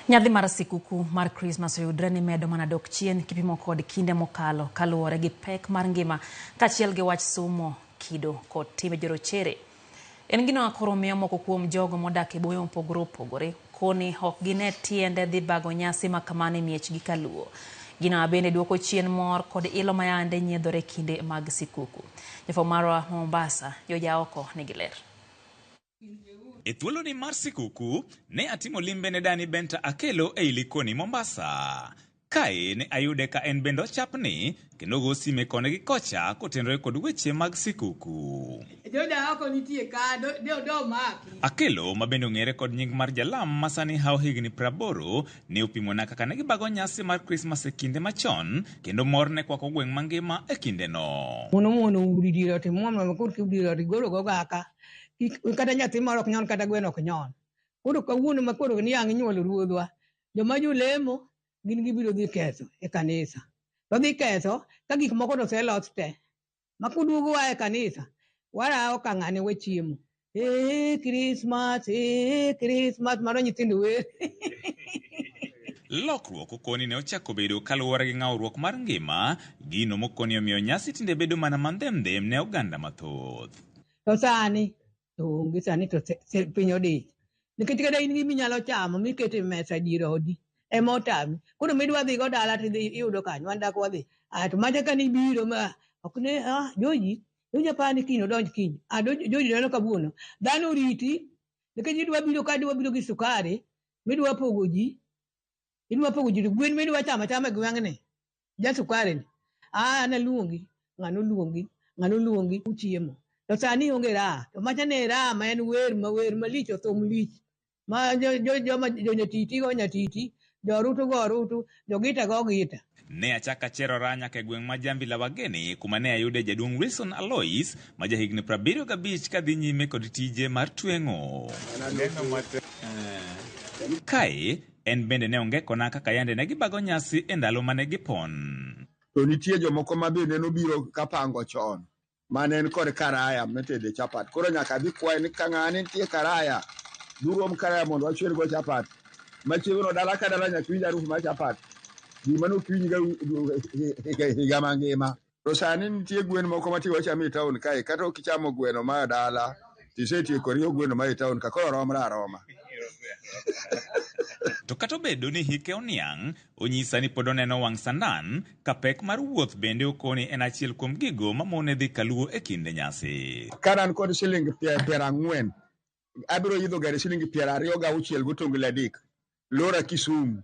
Nyadhi mar sikuku mar Krismas oyudre ni medo mana dok chien kipimo kod kinde mokalo kaluwore gi pek mar ngima kaachiel gi wach somo, kido kod timbe jorochere. En gino ma koro miyo moko kuom jogo modak e bombe mopogore opogore koni ok gine tiende dhi bago nyasi ma kamano e miechgi kaluo. Gino ma bende duoko chien mor kod ilo ma yande nyiedhore kinde mag sikuku. Jafwambo marwa ma Mombasa, George Aoko nigi ler. E thuoloni mar sikuku, ne atimo limbe ne dani Benta Akelo ei Likoni, Mombasa. Kae ne ayude ka en bende ochapni kendo ogo sime koni gi kocha kotenore kod weche mag sikuku. Joda oko nitie ka do do, do maki. Akelo ma bende ong'ere kod nying mar Jalam ma sani hawo higni 80 ne opimona kaka ne gibago nyasi mar Krismas e kinde machon kendo mor ne kwako gweng' mangima e kindeno. Muono muono udi dier ot imuono koro dier ot igolo go gaka. Kata nyathi moro ok nyon kata gweno ok nyon. Koro kawuono ma koro niang' inyuolo ruodhwa, joma jolemo gin gibiro dhi ketho e kanisa. To dhi ketho ka gik moko to oselos te. Ma kuduogo wa e kanisa, warawo ka ng'ane wachiemo. Ee Christmas, ee Christmas, mano nyithindo wer. Lokruok okoni ne ochako bedo kaluwore gi ng'awruok mar ngima, gino mokoni omiyo nyasi tinde bedo mana mandhemdhem ne oganda mathoth. To sani, to onge sani to piny odich. Nikech kata in gima inyalo chamo miketo e mesa dier odi ema otami. Koro midwa dhigo dala tidhi iyudo kanyo, wan dak wadhi. Ah, to macha kane ibiro ma ok ne ah, Joji, Joji aparo ni kiny odonj kiny. Ah, Joji neno kawuono. Dhano oriti nikech idwa biro ka idwa biro gi sukari midwa pogo ji. Idwa pogo ji to gwen midwa chamo achama e gweng'ni. Ja sukari ni. Ah, an aluongi, ng'ano luongi, ng'ano luongi uchiemo. To sani onge raha. To macha ne raha ma en wer ma wer malich othum lich. Ma jo jo joma jo nyatiti go nyatiti, jo orutu go orutu, jo gita go gita. Ne achako acherora nyaka e gweng' ma Jambi la Wageni kuma ne ayude jaduong' Wilson Alois ma jahigni 75 kadhi nyime kod tije mar tweng'o. Kae en bende ne ongekona kaka yande ne gibago nyasi e ndalo mane gipon. To nitie jomoko ma bende nobiro kapango chon mane en kod karaya mitede chapat. Koro nyaka adhi kwaye ni ka ng'ane nitie karaya, durom karaya mondo wachwer go chapat. Machiegno dala ka dala nyaka iwinj harufu mar chapat. Gima ne ok iwinj ga higa mangima. To sani nitie gwen moko ma wachamo e town kae, kata ok ichamo gweno ma dala, tisetieko riyo gweno ma e town ka, koro romre aroma. To kata obedo ni hike oniang', onyisa ni pod oneno wang' sandan ka pek mar wuoth bende okoni en achiel kuom gigo mamone dhi kaluo e kinde nyasi. Ka an kod siling 40, abiro idho gari siling 26 gotonglo 3, lora Kisumu.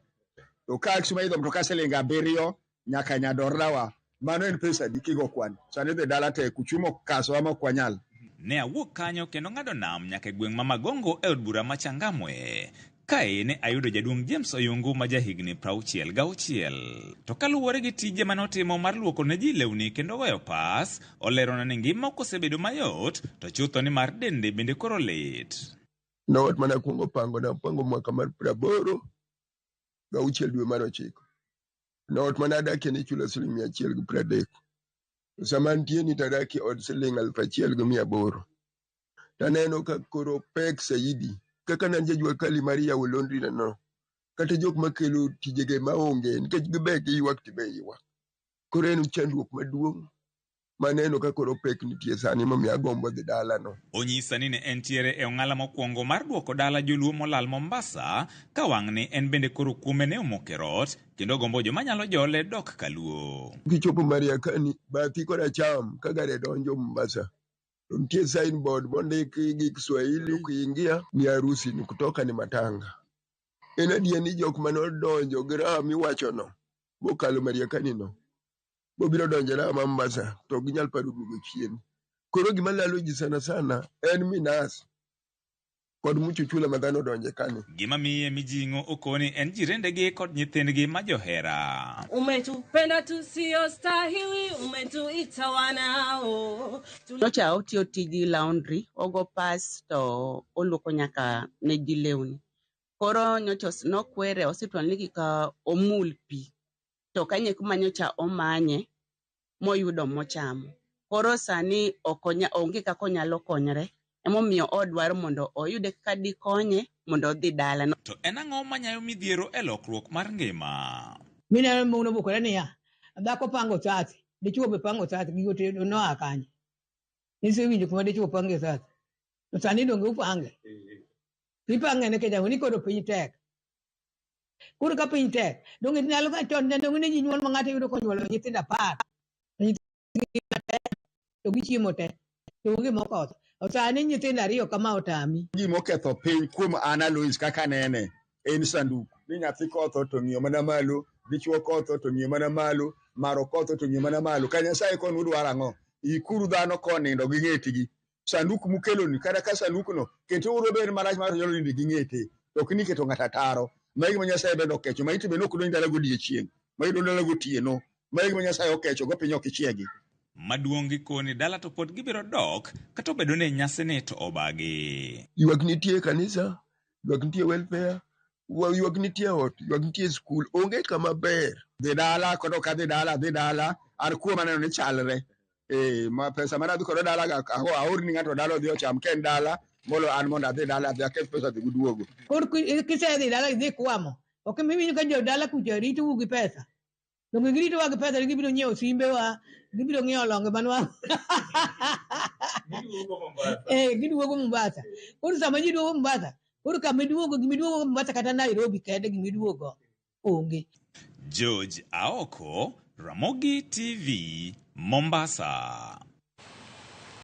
To ka Kisumu aidho mtoka siling 7 nyaka Nyadorrawa. Mano en pesa adi kigo kwan? Sani dhi dala tek, uchumi okasowa ma ok wanyal. Ne awuok kanyo kendo ng'ado nam nyaka e gweng' ma Magongo e od bura ma Changamwe. Kae ne ayudo jaduong' James Oyungu ma jahigni 66. To kaluwore gi tije mane otimo mar luoko ne ji lewni kendo goyo pas, olerona ni ngima ok osebedo mayot, to chutho ni mar dende bende koro lit. Noot mane akwongo pango, napango mwaka mar 86 dwe mar 9. Noot mane adakie ne ichulo siling 130. To sama antie ni to adakie od siling 1800. Taneno ka koro pek saidi. Kaka ne an jajua kali mar yawo laundry na no, kata jok makelo tijege maonge nikech gibe giywak tibe iywak. Koro en chandruok maduong' maneno ka koro pek nitie sani momiyo agombo dhi dala no. Onyisa ni ne entiere e ong'ala mokwongo mar duoko dala joluo molal Mombasa ka wang'ni en bende koro kuome ne omoko e rot kendo gombo joma nyalo jole dok kaluo. Kichopo Mariakani, bathi koracham ka gari donjo Mombasa, to nitie signboard mondiki gi Kiswahili ukiingia ni harusi ni kutoka ni matanga. En adier ni jok mane odonjo gi raha miwachono mokalo Mariakani no bobiro donjo e raha ma Mombasa to ok ginyal paro duogo chien. Koro gima lalo ji sana sana en minas kod mchuchula ma dhano odonje kani. Gima miye mijing'o okoni en jirendegi kod nyithindgi ma johera. Umetupenda tusiyostahili, umetuita wanao. Nyocha otiyo tij laundry, ogo pas to oluoko nyaka ne ji lewni. Koro nyocha nokwere osiptal ni kik omul pi. To kanyo kuma nyocha omanye moyudo mochamo. Koro sani onge kaka onyalo konyore. Emomiyo odwaro mondo oyude kaka dikonye mondo odhi dala. To en ang'o manyayo midhiero e lokruok mar ngima? Mineno mon obukore niya, dhako pango sati, dichuo be pango sati, gigo te noa kanye? Nisewinjo kuma dichuo pange sati. To sani donge upange? Ipange nikech ang'o? Ni koro piny tek. Koro ka piny tek, donge ndalo ka chon donge ne ji nyuol ma ng'ato yudo konyuolo nyithindo 10. To gichiemo te. To onge mokotho. To sani nyithindo 2 kama otami. Gima oketho piny kuom an Alois kaka anene en sanduk. Ni nyathi kotho to ng'iyo mana malo, dichuo kotho to ng'iyo mana malo, maro kotho to ng'iyo mana malo. Ka Nyasaye kono udwaro ang'o? Ikuru dhano konindo gi ng'etgi. Sanduk mukeloni, kata ka sandukno, kete uru obed marach mar nyalo nindo gi ng'ete. To ok ni keto ng'ato ataro. Ma e gima Nyasaye bende okecho. Maiti bende ok donj dala godiechieng'. Ma donj dala gotieno. Ma e gima Nyasaye okecho go piny ok ichiegi. Maduong' gikoni dala to pod gibiro dok kata obedo ni nyasini to obagi. Ywak nitie e kanisa, ywak nitie welfare, ywak nitie ot, ywak nitie skul, onge kama ber. Dhi dala, kod ok adhi dala, adhi dala, an kuom aneno ni chalre. Ma pesa mana adhi kodo dala, aor ni ng'ato dala odhi ocham ka en dala, molo an mondo adhi dala, adhi aketh pesa dhi guduogo. Koro kisedhi dala idhi kwamo, ok imiwinjo ka jodala kucha ritou gi pesa. Donge giritowa gi pesa, gibiro nyiewo simbewa, gibiro ng'iewo longe manwa. Giduogo Mombasa. Koro sama ji duogo Mombasa, koro kama iduogo, gima iduogo Mombasa kata Nairobi kende gima iduogo onge. George Aoko, Ramogi TV, Mombasa.